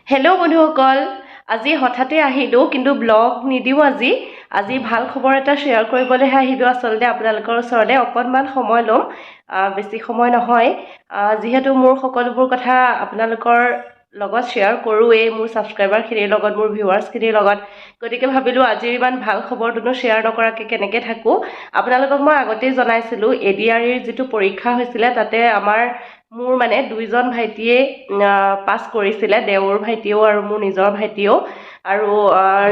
Hello' বন্ধুসকল, আজি হঠাতে আহিলোঁ, কিন্তু ব্লগ নিদিওঁ আজি। আজি ভাল খবৰ এটা শ্বেয়াৰ কৰিবলৈহে আহিলোঁ আচলতে আপোনালোকৰ ওচৰলৈ। অকণমান সময় ল'ম, বেছি সময় নহয়। যিহেতু মোৰ সকলোবোৰ কথা আপোনালোকৰ লগত শ্বেয়াৰ কৰোঁৱেই, মোৰ ছাবস্ক্ৰাইবাৰখিনিৰ লগত, মোৰ ভিউৱাৰ্ছখিনিৰ লগত, গতিকে ভাবিলোঁ আজিৰ ইমান ভাল খবৰটোনো শ্বেয়াৰ নকৰাকৈ কেনেকৈ থাকোঁ। আপোনালোকক মই আগতেই জনাইছিলোঁ, এডিআৰইৰ যিটো পৰীক্ষা হৈছিলে, তাতে মোৰ মানে দুইজন ভাইটিয়ে পাছ কৰিছিলে, দেওৰ ভাইটিয়েও আৰু মোৰ নিজৰ ভাইটিয়েও। আৰু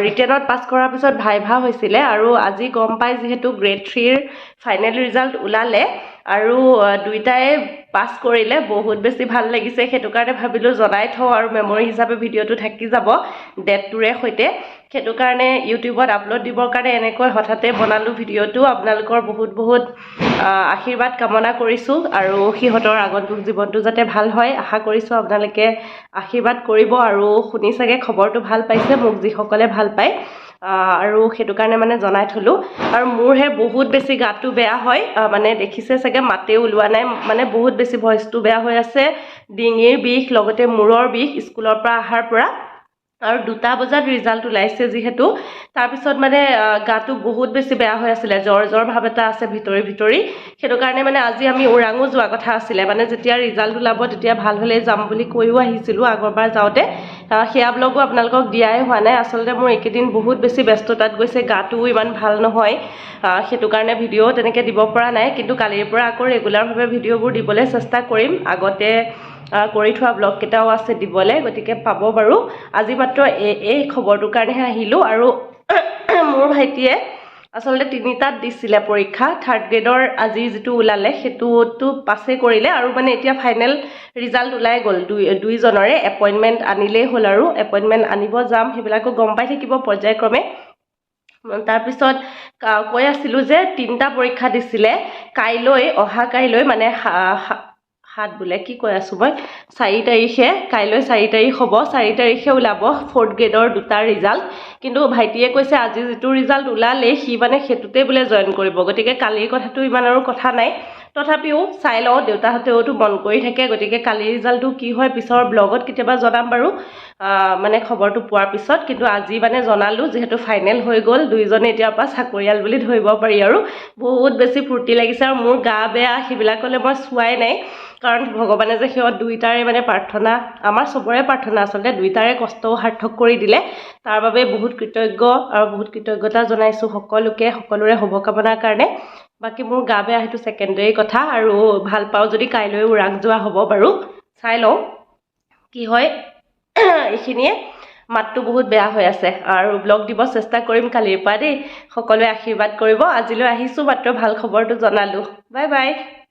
ৰিটেনত পাছ কৰাৰ পিছত ভাইভা হৈছিলে। আৰু আজি গম পাই যিহেতু গ্ৰেড 3ৰ ফাইনেল ৰিজাল্ট ওলালে আৰু দুইটাই পাছ কৰিলে, বহুত বেছি ভাল লাগিছে। সেইটো কাৰণে ভাবিলোঁ জনাই থওঁ আৰু মেমৰি হিচাপে ভিডিঅ'টো থাকি যাব ডেটটোৰে সৈতে। সেইটো কাৰণে ইউটিউবত আপলোড দিবৰ কাৰণে এনেকৈ হঠাতে বনালোঁ ভিডিঅ'টো। আপোনালোকৰ বহুত বহুত আশীৰ্বাদ কামনা কৰিছোঁ আৰু সিহঁতৰ আগন্তুক জীৱনটো যাতে ভাল হয়, আশা কৰিছোঁ আপোনালোকে আশীৰ্বাদ কৰিব। আৰু শুনি চাগে খবৰটো ভাল পাইছে, মোক যিসকলে ভাল পায়, আৰু সেইটো কাৰণে মানে জনাই থ'লোঁ। আৰু মোৰহে বহুত বেছি গাটো বেয়া হয়, মানে দেখিছে চাগে মাতেই ওলোৱা নাই, মানে বহুত বেছি ভইচটো বেয়া হৈ আছে। ডিঙিৰ বিষ, লগতে মূৰৰ বিষ স্কুলৰ পৰা অহাৰ পৰা। আৰু 2টা বজাত ৰিজাল্ট ওলাইছে যিহেতু, তাৰপিছত মানে গাটো বহুত বেছি বেয়া হৈ আছিলে, জ্বৰ জ্বৰ ভাৱ এটা আছে ভিতৰি ভিতৰি। সেইটো কাৰণে মানে আজি আমি ওৰাঙো যোৱা কথা আছিলে, মানে যেতিয়া ৰিজাল্ট ওলাব তেতিয়া ভাল হ'লেই যাম বুলি কৈও আহিছিলোঁ আগৰবাৰ যাওঁতে। সেয়া ব্লগো আপোনালোকক দিয়াই হোৱা নাই। আচলতে মোৰ এইকেইদিন বহুত বেছি ব্যস্ততাত গৈছে, গাটোও ইমান ভাল নহয়, সেইটো কাৰণে ভিডিঅ' তেনেকৈ দিব পৰা নাই। কিন্তু কালিৰ পৰা আকৌ ৰেগুলাৰভাৱে ভিডিঅ'বোৰ দিবলৈ চেষ্টা কৰিম। আগতে কৰি থোৱা ব্লগকেইটাও আছে দিবলৈ, গতিকে পাব বাৰু। আজি মাত্ৰ এই খবৰটোৰ কাৰণেহে আহিলোঁ। আৰু মোৰ ভাইটিয়ে আচলতে তিনিটাত দিছিলে পৰীক্ষা। থাৰ্ড গ্ৰেডৰ আজি যিটো ওলালে, সেইটোতো পাছেই কৰিলে। আৰু মানে এতিয়া ফাইনেল ৰিজাল্ট ওলাই গ'ল দুইজনৰে। এপইণ্টমেণ্ট আনিলেই হ'ল আৰু এপইণ্টমেণ্ট আনিব যাম, সেইবিলাকো গম পাই থাকিব পৰ্যায়ক্ৰমে। তাৰপিছত কৈ আছিলোঁ যে তিনিটা পৰীক্ষা দিছিলে। কাইলৈ, অহা কাইলৈ, মানে সাত বোলে কি কৈ আছোঁ মই, 4 তাৰিখে, কাইলৈ 4 তাৰিখ হ'ব, 4 তাৰিখে ওলাব ফ'ৰ্থ গ্ৰেডৰ দুটা ৰিজাল্ট। কিন্তু ভাইটিয়ে কৈছে আজি যিটো ৰিজাল্ট ওলালে, সি মানে সেইটোতে বোলে জইন কৰিব। গতিকে কালিৰ কথাটো ইমান আৰু কথা নাই। তথাপিও চাই লওঁ, দেউতাহঁতেওতো মন কৰি থাকে। গতিকে কালিৰ ৰিজাল্টটো কি হয়, পিছৰ ব্লগত কেতিয়াবা জনাম বাৰু, মানে খবৰটো পোৱাৰ পিছত। কিন্তু আজি মানে জনালোঁ, যিহেতু ফাইনেল হৈ গ'ল, দুইজনে এতিয়াৰ পৰা চাকৰিয়াল বুলি ধৰিব পাৰি। আৰু বহুত বেছি ফূৰ্তি লাগিছে। আৰু মোৰ গা বেয়া, সেইবিলাকলৈ মই চোৱাই নাই, কাৰণ ভগৱানে যে সিহঁত দুইটাৰে মানে প্ৰাৰ্থনা, আমাৰ চবৰে প্ৰাৰ্থনা আচলতে, দুইটাৰে কষ্টও সাৰ্থক কৰি দিলে। তাৰ বাবে বহুত কৃতজ্ঞ আৰু বহুত কৃতজ্ঞতা জনাইছোঁ সকলোকে, সকলোৰে শুভকামনাৰ কাৰণে। বাকী মোৰ গা বেয়া, সেইটো ছেকেণ্ডেৰী কথা। আৰু ভাল পাওঁ যদি কাইলৈ ওৰাং যোৱা হ'ব বাৰু, চাই লওঁ কি হয়। এইখিনিয়ে, মাতটো বহুত বেয়া হৈ আছে। আৰু ব্লগ দিব চেষ্টা কৰিম কালিৰ পৰা দেই। সকলোৱে আশীৰ্বাদ কৰিব। আজিলৈ আহিছোঁ, মাত্ৰ ভাল খবৰটো জনালোঁ। Bye bye.